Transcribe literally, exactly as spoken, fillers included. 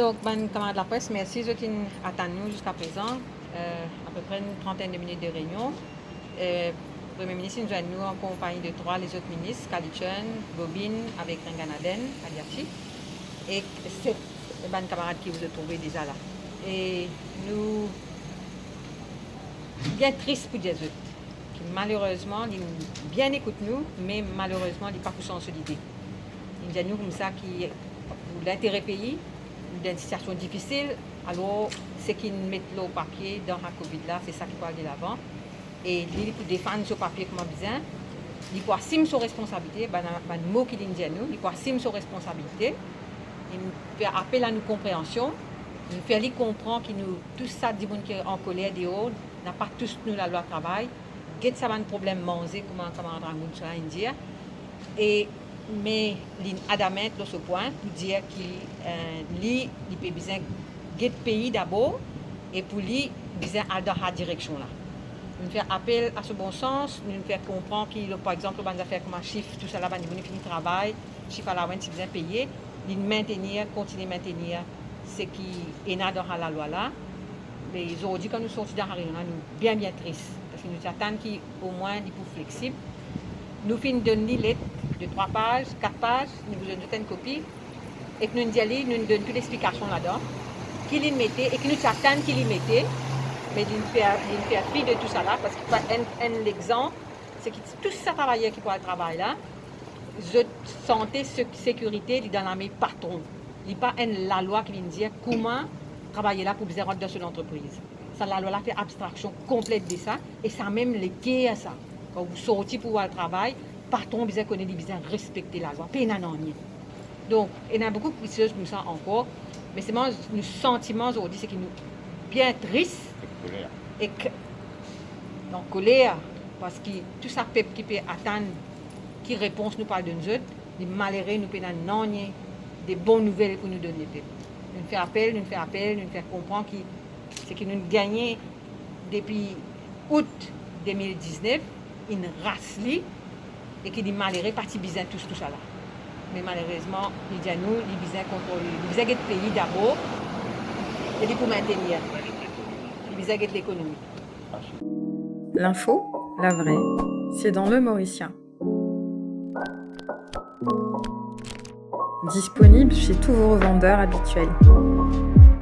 Donk, bann kamarad lapres, mersi zot inn atann nou ziska prezan, eh, apepre enn trantinn de minit de reynion. Eh, Premie Minis inn zwenn nou an konpagni de trwa lezot minis, Kalitchern, Gobin avek Ranganathan Caliachi, ek set bann kamarad ki zot trouve deza la. E nou bien tris pou dir zot ki malerezman, li bien ekout nou, me malerezman, li pa pou sanz so lide. Li dir nou koumsa ki pou lintere pei, nou dan enn sitiasion difisil, alor seki inn met lor papie dan sa Covid la, se sa ki pou al delavan. E li, li pou defann so papie kouma bizin, li pou asim so responsabilite, bann, bann mo ki linn dir nou, li pou asim so responsabilite. Li fer apel a nou konpreansion, li fer li konpran ki nou, tou sa dimoun ki ankoler deor, napa tous nou lalwa travay, get sa bann problem manze, kouma kamarad Ramoun sa inn dir. E, me linn adamant lor so pwin pou dir ki, eh, li, li pe bizin get pei dabor, e pou li bizin al dan sa direksion la. Nou fer apel a so bon sans, nou fer konpran ki, par exanp, bann zafer kouma sif, tousala, bann dimoun fini travay, sif allowance bizin peye, li mintenir, kontinie mintenir seki ena dan sa lalwa la. Me zordi, kan nou sorti dan sa reynion la, nou bien, bien tris, parski nou ti atann ki omwin li pou fleksib. Nou finn donn li let de trwa paz, kat paz, nou pou donn zot enn kopi, ek nou dir li, nou donn tou lexplikasion ladan, ki li mete, e ki nou ti atann ki li mete, me li fer, li fer fi de tousala, parski pa enn, enn lexanp, seki tou sa travayer ki pou al travay la, zot sante, se-, sekirite, li dan lame patron. Li pa enn lalwa ki vinn dir kouma travayer la pou bizin rant dan so lantrepriz. Sa lalwa la fer abstraksion konplet de sa, e sa mem leker sa. Kan ou sorti pou al travay, patron bizin kone li bizin respekte lalwa, pena nanye. Donk, ena boukou kiksoz koumsa ankor, me selman nou santiman zordi, seki nou bien tris ek koler. Ek an koler, parski tou sa pep ki pe atann ki repons nou pou al donn zot, li malere, nou pena nanye de bon nouvel pou nou donn lepep. Nou fer apel, nou fer apel, nou fer konpran ki seki nou gagne depi out de mil diznef, inn ras li, e ki li malere pa ti bizin tous tousala. Me malerezman, li dir nou, li bizin kontrol, li bizin get pei dabor, e li pou mintenir. Li bizin get lekonomi. L'info, la vraie, c'est dans Le Mauricien. Disponible chez tous vos revendeurs habituels.